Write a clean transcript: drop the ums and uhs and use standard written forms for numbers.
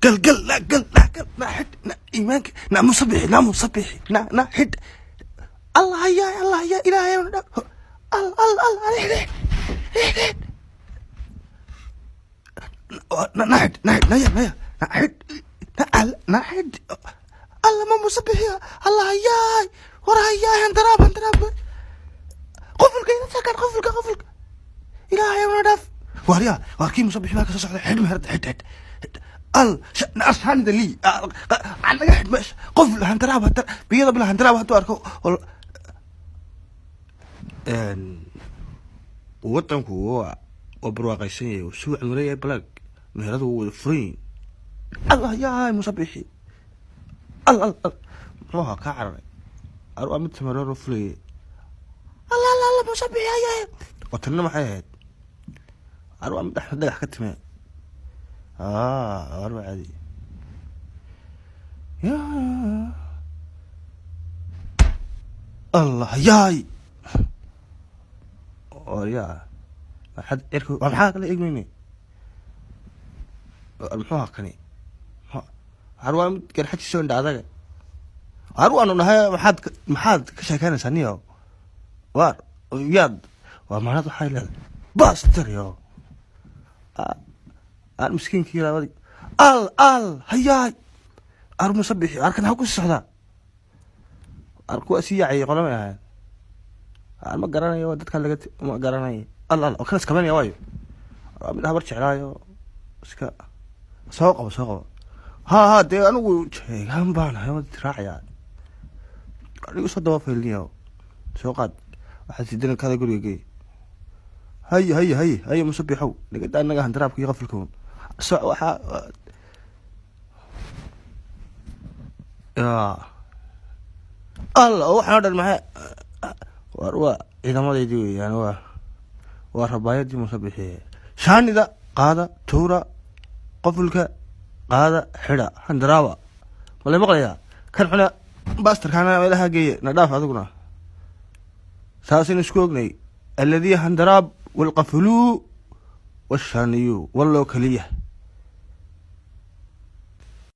Gal gal na gal na gal na xidh na iimaanka na Musabixi na Musabixi na na xidh. Allah ya Allah ya Ilaahay na dhaaf. Al al al al xidh xidh xidh na na xidh na xidh na ya na ya na xidh na al na xidh. Allah ma Musabixiya. Allah yaay war hayaay handaraab handaraab qofulka ila sakan qofulka qofulka Ilaahay na dhaaf. Waaryaa waar kii Musabixi baa ka soo socda. Xidh meherada xidh xidh al ashaanida lii naga xidh meesha qoful handaraab handaraab biyada bila handaraab hadduu arko. Wadanku waa barwaaqaysan yahay, suu cimriya balaag meheradu waa wada furan yihiin. Allah yaay Musabixi al al al muxuu ahaa kaa cararay waa mid samarooro fulayay. Allah Allah Allah Musabixi hayaay oo tanna maxay ahayd? Waa mid Axmed Dhagax ka timee. War waa caadi ya Allah yaay waryaa maxaad cirka waa maxaa kala eegmayne? Muxuu ahaa kani? Har waa mid garxajiso indha adaga. Har waanu nahay. Maxaad ka sheekeynaysaa niyo? Waar yaad waa maalad waxay leedahay baster yo aan miskiinkii labadi al al hayaay ar Musabixi arkan ha ku socdaa ar kuwa sii yaacayay qolamay ahayd aan ma garanayo dadka laga ma garanayo. Al al oo kan iskabanaya waayo waa mid habar jeclaayo iska soo qabo soo qabo. Ha ha dee anigu jeegaan baan ahay waan raacayaa anigu soo daba faylniyo soo qaad waxaad sidana kada guriga geey. Hay hay hay hay Musabixow nigada anaga handaraabka iyo qafilka so waxaa ya alla waxaan o dhan maxay war waa ciidamadeydii weeyaan waa rabaayadii Musabixi. Shaanida qaada tuura qofulka qaada xidha handaraaba mala maqlayaa kan xuna baastarkaana meelaha geeye na dhaaf adiguna saasaynu isku ognay alladii handaraab walqafuluu washaaniyu walloo keliya.